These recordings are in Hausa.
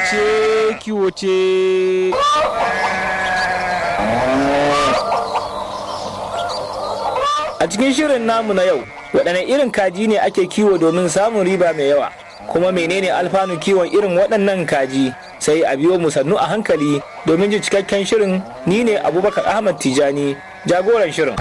Kiwoce kiwoce. A cikin shirin namu na yau, waɗanne irin kaji ne ake kiwo domin samun riba mai yawa? Kuma menene alfanu kiwon irin waɗannan kaji? Sai a biyo mu sannu a hankali domin jin cikakken shirin. Ni ne Abubakar Ahmad Tijani, jagoran shirin.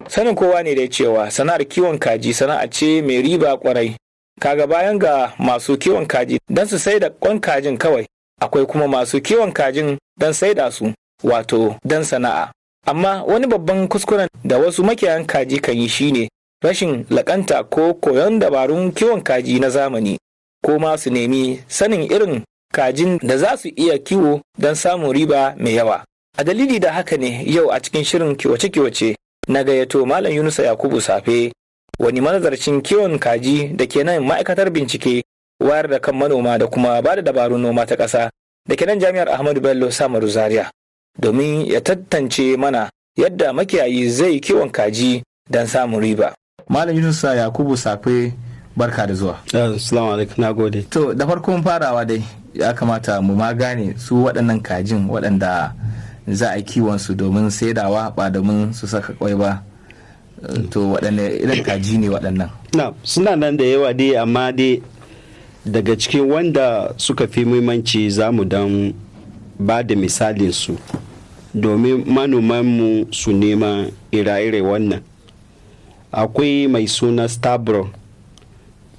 Sanin kowa ne da cewa sana'ar kiwon kaji sana'a ce mai riba kwarai. Kaga bayan ga masu kiwon kaji don su sai da kwan kajin kawai, akwai kuma masu kiwon kajin don saida su, wato don sana'a. Amma wani babban kuskuren da wasu makiyayan kaji kan yi shine rashin lakanta ko koyon dabarun kiwon kaji na zamani, ko ma su nemi sanin irin kajin da za su iya kiwo don samun riba mai yawa. A dalili da haka ne yau a cikin shirin kiwace-kiwace na gayyato Malam Yunusa Yakubu Safe, wani manazarcin kiwon kaji da ke nan ma'aikatar bincike, wayar da kan manoma da kuma ba da dabarun noma ta ƙasa da ke nan Jami'ar Ahmadu Bello Samaru Zaria, domin ya tantance mana yadda makiyayi zai kiwon kaji don samun riba. Malam Yunusa Yakubu Safe, barka da zuwa. Assalamu alaikum, na gode. To, da farkon farawa dai ya kamata mu ma gane su waɗannan kajin waɗanda za a kiwon su domin saidawa ba domin su saka kwai ba. To, waɗanne irin kaji ne waɗannan? Na, suna nan da yawa dai, amma dai daga cikin wanda suka fi muhimmanci za mu dan ba da misalin su domin manomanmu su nema ire-ire wannan. Akwai mai suna Stabro,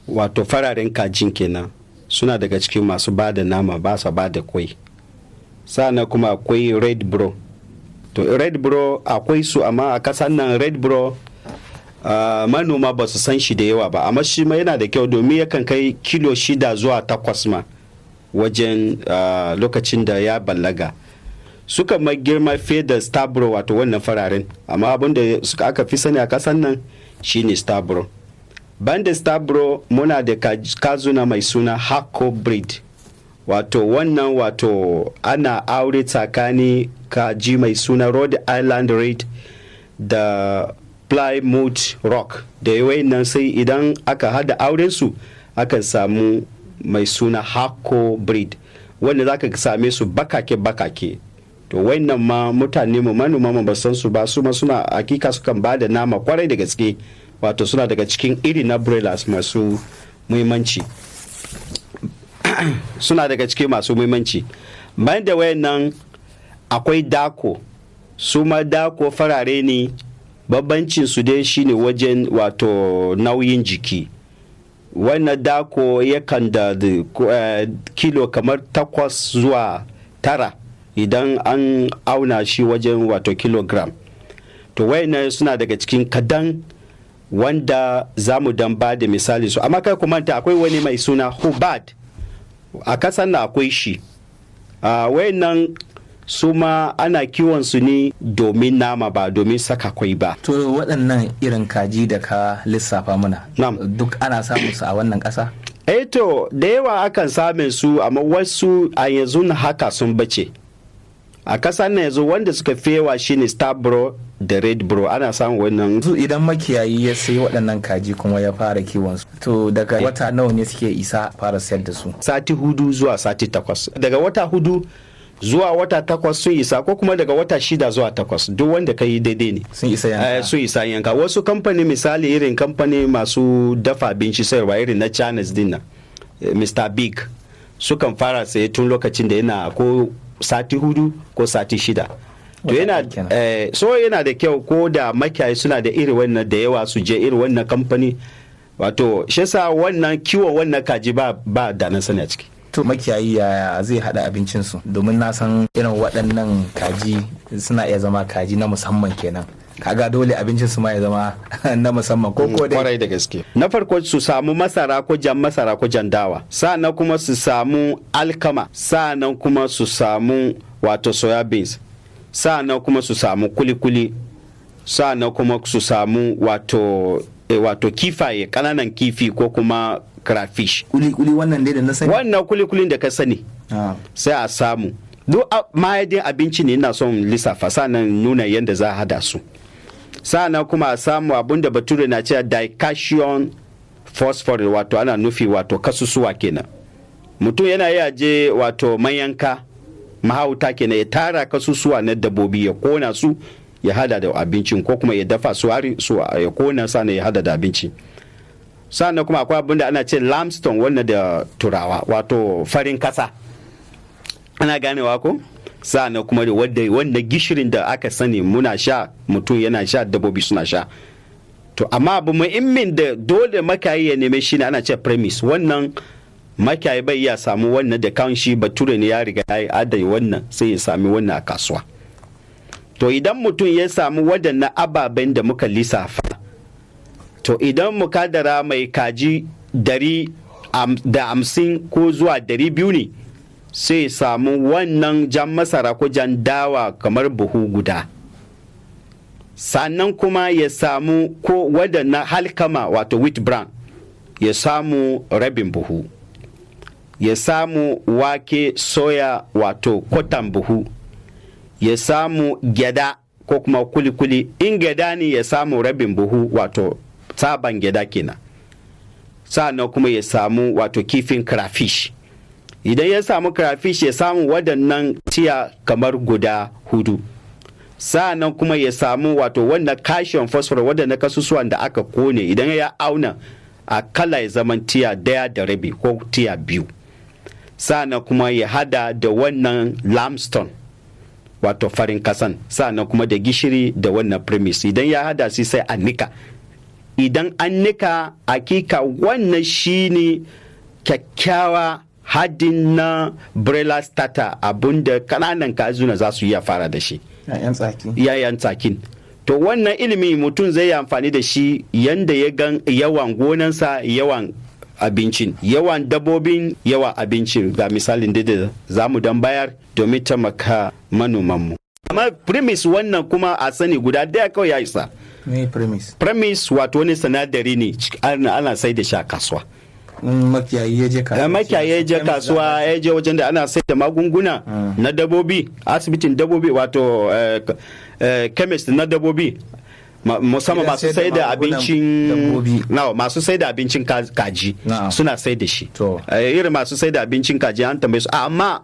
wato fararen kajin kenan, suna daga cikin masu ba da nama, ba su ba da kwai. Sa'an kuma akwai Red Bro. To, Red Bro akwai su, amma a kasan nan Red Bro manoma ba su san shi da yawa ba, amma shi ma yana da kyau domin yakan kai kilo 6 zuwa 8 ma wajen lokacin da ya ballaga. Suka ma girma fiye da Stabro, wato wannan fararen, amma abin da suka aka fi sani a kasan nan shine Stabro. Banda Stabro, muna da kazuna mai suna Hako breed, wato wannan wato ana aure tsakani kaji mai suna Rhode Island Red da Plymouth Rock da nan, sai idan aka hada auren su akan samu mai suna Hako breed, wanda za ka same su bakake bakake. To, wannan ma mutane mu manoma mu ba san su ba. Su ma suna hakika sukan ba da nama kwarai da gaske, wato suna daga cikin iri na broilers masu muhimmanci, suna daga cikin masu muhimmanci. Bayan da wayannan akwai Dako. Su ma Dako farare ne, babbancin su dai shine wajen wato nauyin jiki. Wannan Dako yakan da kilo kamar 8 zuwa 9 idan an auna shi wajen wato kilogram. To, wayannan suna daga cikin kadan wanda za mu dan ba da misali su. Amma kai manta akwai wani mai suna Hubad, a kasan na akwai shi. Wayannan su ma ana kiwon su ne domin nama ba domin saka kwai ba. To, waɗannan irin kaji da ka lissafa mana, duk ana samun su a wannan ƙasa? Eh, to, da yawa akan samun su, amma wasu a yanzu haka sun bace a ƙasar na yanzu. Wanda suka fi yawa shine Starbro da Red Bro, ana samun wannan. Su idan makiyayi ya sayi waɗannan kaji kuma ya fara kiwon su, to daga wata nawa ne suke isa fara sayar da su? Sati 4 zuwa sati 8. Daga wata 4 zuwa wata 8 sun isa, ko kuma daga wata 6 zuwa 8, duk wanda ka yi daidai ne. Sun isa yanka? Sun isa yanka. Wasu kamfani, misali irin kamfani masu dafa abinci sayarwa irin na Chinese din nan, Mr Big, sukan fara saye tun lokacin da yana ko sati 4 ko sati 6. To, yana so yana da kyau ko da makiyayi suna da iri wannan da yawa su je iri wannan kamfani, wato shi yasa wannan kiwon wannan kaji ba da na sani a ciki. To, makiyayi yaya zai hada abincinsu? Domin na san irin waɗannan kaji suna iya zama kaji na musamman kenan, kaga dole abincin su ma ya zama na musamman, ko ko dai? Kwarai da gaske. Na farko su samu masara, ko jan masara ko jan dawa, sa'annan kuma su samu alkama, sa'annan kuma su samu wato soya beans, sa'annan kuma su samu kuli-kuli, sa'annan kuma su samu wato kifaye, kananan kifi ko kuma crayfish. Kuli-kuli wannan dai da na sani? Wannan kuli-kulin da ka sani. Sai a samu. Duk ma'adin abinci ne ina son lissafa, sannan nuna yadda za a hada su. Sa'annan kuma a samu abun da Bature na cewa dicalcium phosphorus, wato ana nufi wato kasusuwa kenan. Mutum yana iya je wato mayanka, mahauta kenan, ya tara kasusuwa na dabbobi, ya kona su, ya hada da abincin, ko kuma ya dafa su har su ya kona, sannan ya hada da abinci. Sannan kuma akwai abin da ana ce limestone, wannan da Turawa wato farin kasa, ana ganewa ko? Sa'annan kuma da wanda gishirin da aka sani muna sha, mutum yana sha, dabbobi suna sha. To amma abu muhimmin da dole makiyayi ya neme shi ne ana ce premix. Wannan makiyayi bai iya samu wannan da kan shi, Bature ne ya riga ya yi adai wannan, sai ya sami wannan a kasuwa. To idan mutum ya samu waɗannan ababen da muka lissafa, to idan mukadara mai kaji 150 ko zuwa 200 ne, sai samu wannan jan masara ko jan dawa kamar buhu guda. Sannan kuma ya samu ko waɗannan halkama, wato wheat bran, ya samu rabin buhu, ya samu wake soya, wato kwatan buhu, ya samu gyada ko kuma kuli-kuli, in gyada ne, ya samu rabin buhu, wato tsaban gyada kenan. Sa'annan kuma ya samu wato kifin crayfish. Idan ya samu crayfish, ya samu waɗannan tiya kamar guda hudu. Sa'annan kuma ya samu wato wannan calcium phosphorus, waɗannan kasusuwan da aka kone, idan ya auna akalla ya zama tiya 1.5 ko tiya 2. Sa'annan kuma ya hada da wannan limestone, wato farin kasan, sa'annan kuma da gishiri da wannan premix. Idan ya hada shi, sai a nika. Idan an nika, hakika wannan shine kyakkyawa hadin na broiler starter, abinda kananan kazuna za su iya fara da shi. Yayan tsaki. Yayan tsakin. To wannan ilimi mutum zai yi amfani da shi yanda ya gan yawan gonansa, yawan abincin, yawan dabbobin, yawan abincin. Ga misalin da za mu dan bayar domin taimaka manomanmu. Amma premix wannan kuma a sani guda daya kawai ya isa. Me premix? Premix wato wani sinadari ne, ana sai da shi a kasuwa. Makiyayi ya je kasuwa. Makiyayi ya je kasuwa, ya je wajen da ana sai da magunguna na dabbobi, asibitin dabbobi, wato chemist na dabbobi, musamman masu sai da abincin, masu sai da abincin kaji suna sai da shi. Irin masu sai da abincin kaji, an tambaye su. Amma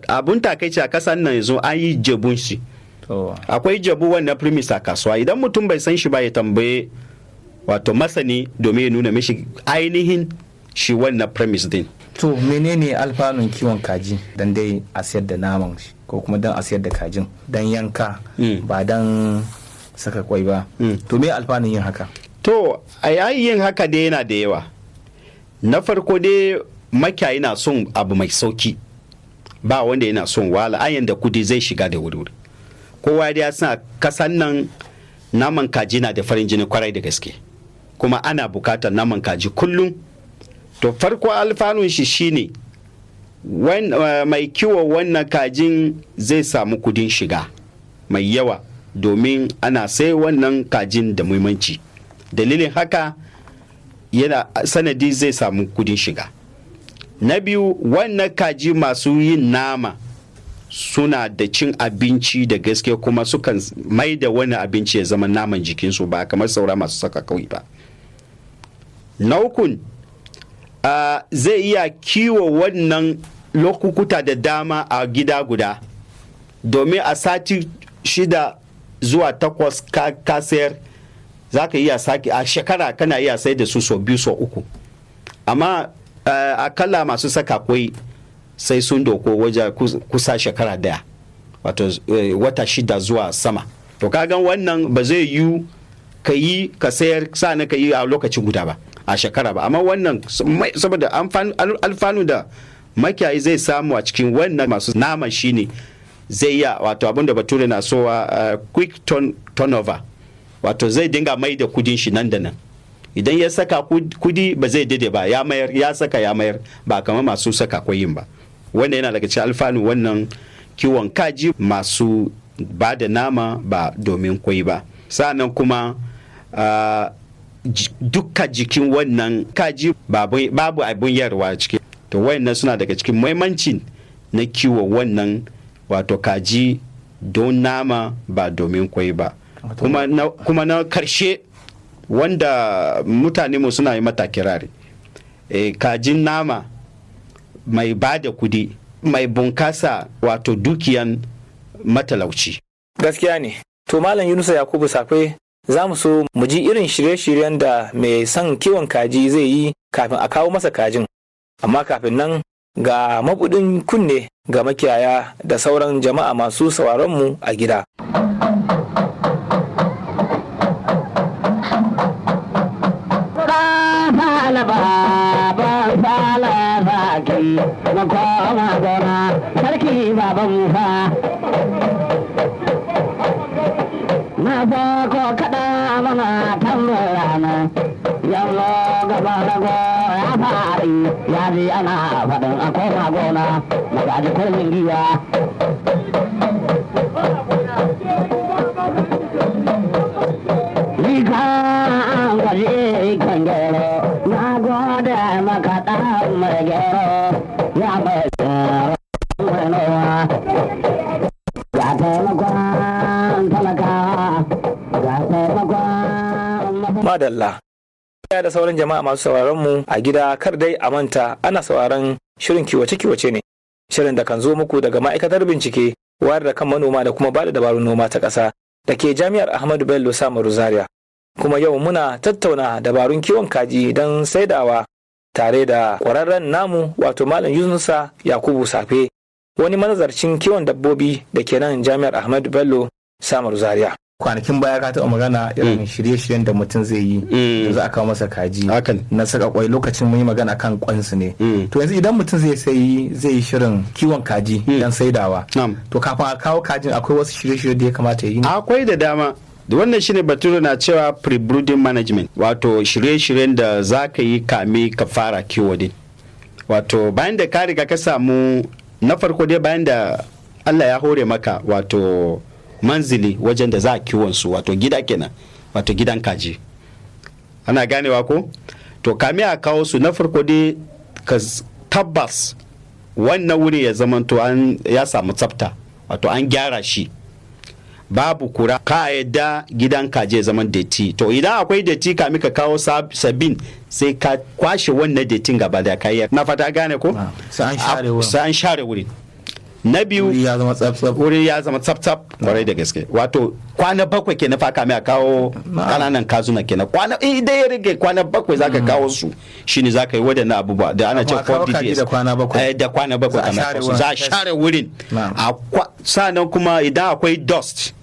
abun takaici, a kasan nan yanzu an yi jebun shi. Akwai jabu wannan premix a kasuwa. Idan mutum bai san shi ba, ya tambaye wato masani domin ya nuna mishi ainihin shi wannan premix din. To menene alfanun kiwon kaji? Dan dai a sayar da naman shi, ko kuma dan a sayar da kajin dan yanka, ba dan saka kwai ba? To me alfanun yin haka? To a yayin yin haka dai yana da yawa. Na farko dai, makiyayi na son abu mai sauki, ba wanda yana son wahala, ayan da kudi zai shiga da wuri-wuri. Kowa ya san kasan nan naman kaji na da farin jini kwarai da gaske, kuma ana bukatar naman kaji kullum. To farko alfanun shi shine mai kiwo wannan kajin zai samu kudin shiga mai yawa, domin ana sai wannan kajin da muhimmanci. Dalilin haka yana sanadi zai samu kudin shiga. Na biyu, wannan kaji masu yin nama suna da cin abinci da gaske, kuma sukan mai da wani abinci ya zama naman jikinsu, ba kamar saura masu saka kawai ba. Na ukun, zai iya kiwo wannan lokuta da dama a gida guda, domin a sati 6 zuwa 8 ka sayar, za ka iya sake. A shekara kana iya sai da su sau biyu, sau uku. Amma akalla masu saka kwai sai sun doko waje kusa shekara daya, wato wata 6 zuwa sama. To kagan wannan ba zai yiwu ka yi ka sayar sa'an ka yi a lokaci guda ba a shekara ba. Amma wannan saboda alfanu da makiyayi zai samu a cikin wannan masu nama shine zai iya wato abinda Bature na sowa quick turnover, wato zai dinga mai da kudin shi nan da nan. Idan ya saka kudi ba zai dade ba ya mayar, ya saka ya mayar, ba kamar masu saka kwayin ba. Wanda yana daga cikin alfanu wannan kiwon kaji masu ba da nama ba domin kwai ba. Sa'annan kuma dukka jikin wannan kaji babu abun yarwa ciki. To wayannan suna daga cikin muhimmancin na kiwo wannan wato kaji don nama ba domin kwai ba. Kuma na karshe wanda mutane mu suna yi mata kirari, kajin nama mai ba da kudi, mai bunkasa wato dukiyan matalauci. Gaskiya ne. To, Malam Yunusa Yakubu Safe, za mu so mu ji irin shirye-shiryen da mai son kiwon kaji zai yi kafin a kawo masa kajin. Amma kafin nan, ga mabudin kunne ga makiyaya da sauran jama'a masu sauraronmu a gida. Sarki baban Musa na ko kaɗa mana tambarana yallo gaba rago ya faɗi, ya ji ana faɗin a koma gona magaji kurmin giwa. Ni ka an gaji kan gero, na gode maka ɗan mai gero ya mai tsoro mai nowa ga taimakon talakawa, ga taimakon Madalla. Ya da sauran jama'a masu sauraron mu a gida, kar dai a manta ana sauraron shirin kiwace-kiwace ne. Shirin da kan zo muku daga ma'aikatar bincike, wayar da kan manoma da kuma bada dabarun noma ta ƙasa da ke Jami'ar Ahmadu Bello Samaru Zaria. Kuma yau muna tattauna dabarun kiwon kaji don saidawa tare da ƙwararren namu, wato Malam Yunusa Yakubu Safe, wani manazarcin kiwon dabbobi da ke nan Jami'ar Ahmadu Bello Samaru Zaria. Kwanakin baya ka taɓa magana irin shirye-shiryen da mutum zai yi da za a kawo masa kaji Hakan. na saka kwai, lokacin mun yi magana kan kwansu ne. To, yanzu idan mutum zai sayi, zai yi shirin kiwon kaji dan saidawa, to kafin a kawo kajin akwai wasu shirye-shirye da ya kamata ya yi ne? Akwai da dama. Wannan shine bature na cewa pre-brooding management, wato shirye-shiryen da za ka yi kame ka fara kiwo din. Wato bayan da ka riga ka samu, na farko dai, bayan da Allah ya hore maka wato manzili wajen da za a kiwon su, wato gida kenan, wato gidan kaji, ana ganewa ko? To, kame a kawo su, na farko dai ka tabbas wannan wuri ya zamanto an ya samu tsafta, wato an gyara shi, babu kura. Ka yadda gidan kaji ya zama datti. To, idan akwai datti, kami ka kawo sabbin, sai ka kwashe wannan dattin gaba da kai. Na fata gane ko? Sai an share wurin. Sai an share wurin. Na biyu, Wuri ya zama tsaf-tsaf. Wuri ya zama tsaf-tsaf kwarai da gaske. Wato kwana 7 kenan fa kame a kawo kananan kazuna kenan. Kwana idan ya rage kwana 7 zaka kawo su, shine zaka yi wadannan abubuwa da ana ce Kafin a kawo 4 kaji DDS. da kwana 7. Da kwana 7 Za a kame a share kawo su. wurin. Za a share wurin. Sannan kuma idan akwai dust,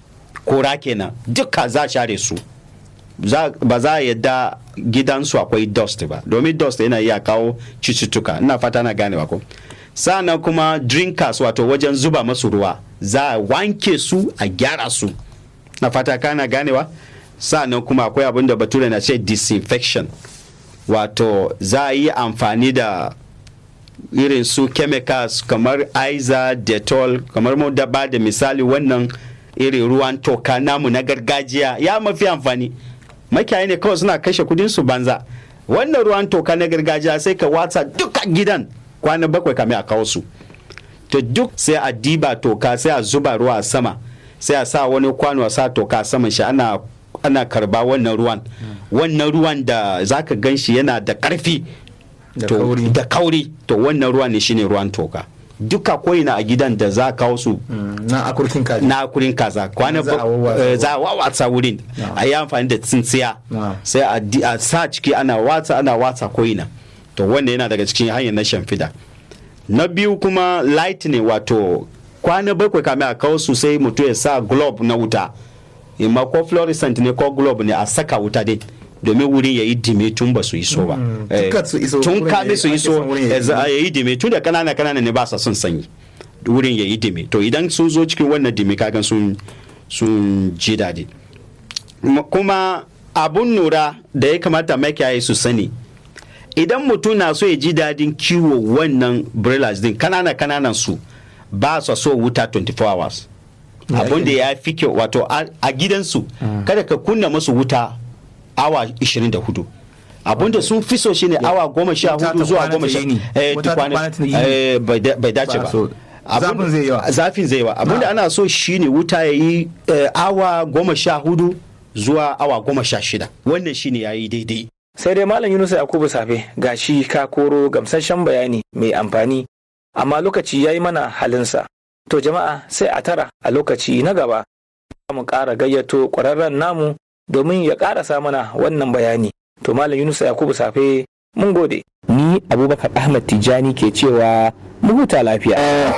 kora kenan, duka za a share su. Ba za a yadda gidansu akwai dust ba, domin dust yana iya kawo cututtuka. Ina fata na ganewa ko? Sannan kuma drinkers, wato wajen zuba masu ruwa, za a wanke su, a gyara su. Na fata kana ganewa. Sannan kuma akwai abin da bature na ce disinfection, wato za a yi amfani da irin su chemicals kamar Aiza, Dettol, kamar mu da ba da misali wannan irin ruwan toka namu na gargajiya ya mafi amfani. Makiyayi ne kawai suna kashe kudin su banza. Wannan ruwan toka na gargajiya sai ka watsa duka gidan kwana 7 kamin a kawo su. To, duk sai a diba toka, sai a zuba ruwa a sama, sai a sa wani kwano, a sa toka a saman shi, ana karba wannan ruwan. Wannan ruwan da zaka gan shi yana da karfi Da to, kauri. Da kauri. To, wannan ruwan ne shine ruwan toka duka ko'ina a gidan da za kawo su. Na akurkin kaji. Na akurin kaza kwana Za a wawwatsa. za a wawatsa wurin, a yi amfani da tsintsiya, sai a sa ciki, ana watsa, ana watsa ko'ina. To, wannan yana daga cikin hanyar na shamfida. Na biyu kuma lightning, wato kwana 7 kamin a kawo su, sai mutum ya sa globe na wuta, imma ko fluorescent ne ko globe ne, a saka wuta dai domin wurin ya yi dimi tun ba su iso ba. Tun kar su iso, Tun wurin kamin su ake iso son wurin ya yi ya yi dimi, tun da kanana kanana ne, ba sa son sanyi, wurin ya yi dimi. To, idan sun zo cikin wannan dimi, kagan sun ji daɗi. Kuma abun nura da ya kamata makiyaye su sani, idan mutum na so ya ji daɗin kiwo wannan broilers din, kanana kananan su ba su so wuta 24 hours. Abun da ya fi kyau, wato a gidansu kada ka kunna musu wuta awa 24. Abun da sun fi so shine awa goma sha Wuta hudu ta zuwa kwana goma ta sha yini. eh, Wuta ta kwana- kwana ta yini. bai dace Ba ba. so. Zafin zai yawa. Zafin zai yawa. Abinda ana so shine wuta ya yi awa 14 zuwa awa 16. Wannan shine ya yi daidai. Sai dai Malam Yunusa Yakubu Safe, gashi ka koro gamsasshen bayani mai amfani, amma lokaci ya yi mana halinsa. To jama'a, sai a tara a lokaci na gaba mu ƙara gayyato ƙwararren namu domin ya ƙarasa mana wannan bayani. To Malam Yunusa Yakubu Safe, mun gode. Ni Abubakar Ahmad Tijjani ke cewa mu huta lafiya.